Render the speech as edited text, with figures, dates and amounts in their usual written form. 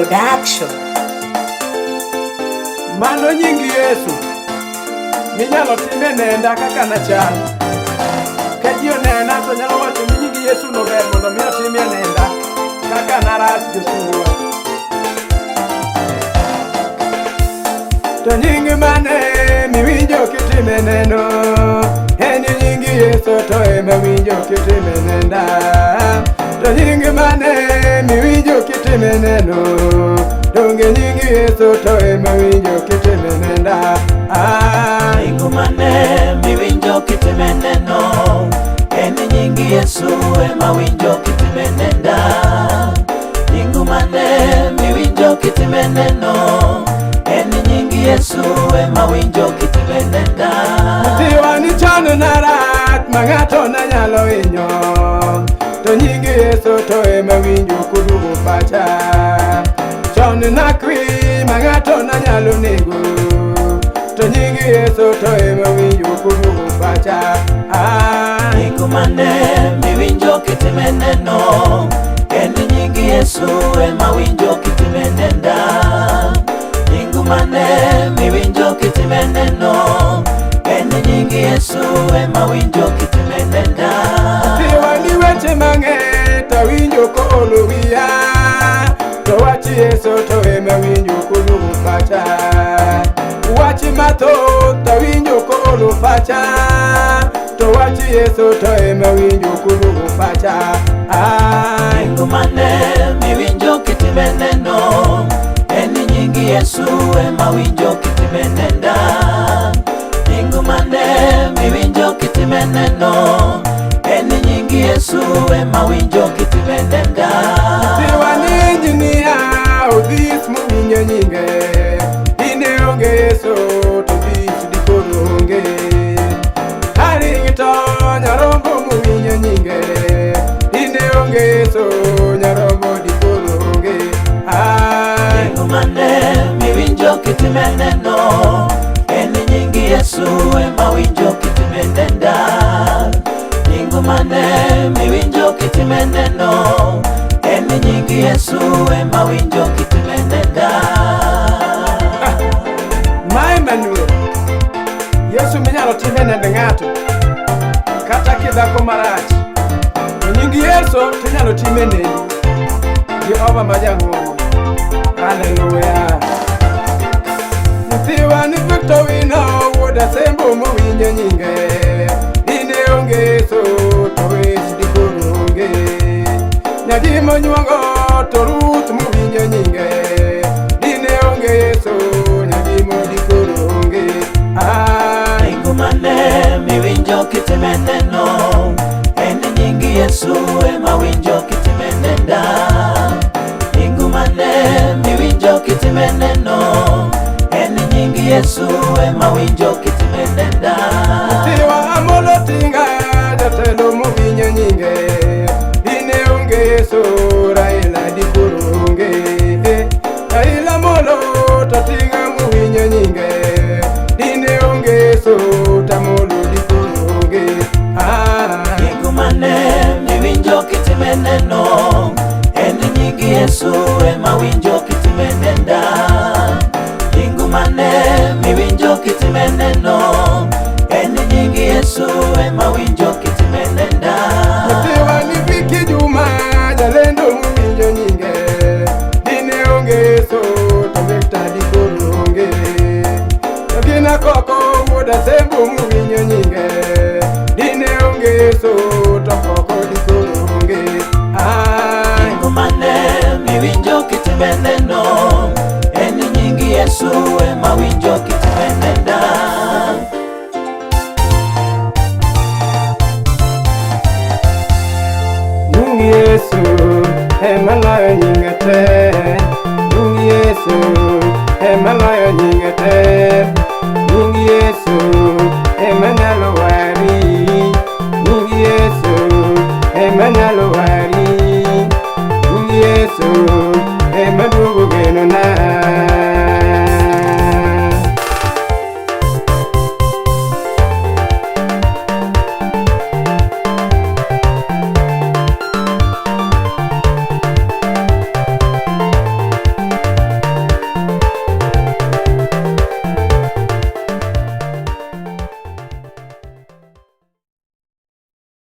Production. Mano nying Yesu minyalo time nenda kaka nachal. Ka ji onena to nyalo wacho ni nying Yesu no ber mondo mi otimie nenda kaka narach jothurwa. To nying mane miwinjo kitime neno en nying Yesu to ema winjo kitime nenda. To nying mane miwinjo kitime neno donge nying Yesu to ema winjo kitime nenda. Ah. Nying mane miwinjo kitime neno en nying Yesu ema winjo kitime nenda. Nying mane miwinjo kitime neno en nying Yesu ema winjo kitime nenda. Tiwa ni chon narach ma ng'ato ne nyalo hinyo to nying Yesu to ema winjo koduogo pacha. Chon nakwi ma ng'ato ne nyalo nego to nying Yesu to ema winjo koduogo pacha. Ah. Nying mane miwinjo kitime neno en nying Yesu ema winjo kitime nenda. Nying mane miwinjo kitime neno en nying Yesu ema winjo kitime nenda. Tiwa ni weche mang'eny tawinjo koolo wiya to wach Yesu to ema winjo koduogo pacha. Wach mathoth tawinjo koolo pacha to wach Yesu to ema winjo koduogo pacha. Ah. Nying mane miwinjo kitime neno en nying Yesu ema winjo kitime nenda. Nying mane miwinjo kitime neno en nying Yesu ema winjo kitime nenda. Tiwa ni engineer Odhis mowinjo nyinge dine onge Yesu to Odhis dikoro onge. Haring to Nyarombo mowinjo nyinge dine onge Yesu Nyarombo dikoro onge. Ah. Nying mane miwinjo kitime neno en nying Yesu ema winjo kitime nenda. Nying mane miwinjo kitime neno en nying Yesu ema winjo kitime nenda. Ma Emmanuel, Yesu minyalo time nend ng'ato kata kidhako marach to nying Yesu tinyalo time nendi. Jehova ma jang'wono. Haleluya. Nyithiwa ni Victor Wino wuod Asembo mowinjo nyinge dine onge Yesu to wech dikoro onge. Nyajimo nyuongo to Ruth mowinjo nyinge dine onge Yesu nyajimo dikoro onge. Ah. Nying mane miwinjo kitime neno en nying Yesu ema winjo kitime nenda. Nying mane miwinjo kitime neno en nying Yesu ema winjo kitime nenda. Tiwa Amolo Tinga jatelo mowinjo nyinge dine onge Yesu Raila dikoro onge. Raila Amolo to Tinga mowinjo nyinge dine onge Yesu Tamolo dikoro onge. Ah. Nying mane miwinjo kitime neno en nying Yesu ema winjo kitime nenda. Nying mane miwinjo kitime neno en nying Yesu ema winjo kitime nenda. Tiwa ni Viki Juma jalendo mowinjo nyinge dine onge Yesu to Victor dikoro onge. To gina koko wuod Asembo mowinjo nyinge dine onge Yesu to koko dikoro onge. Ah. Nying mane miwinjo kitime neno en nying Yesu ema winjo kitime nenda.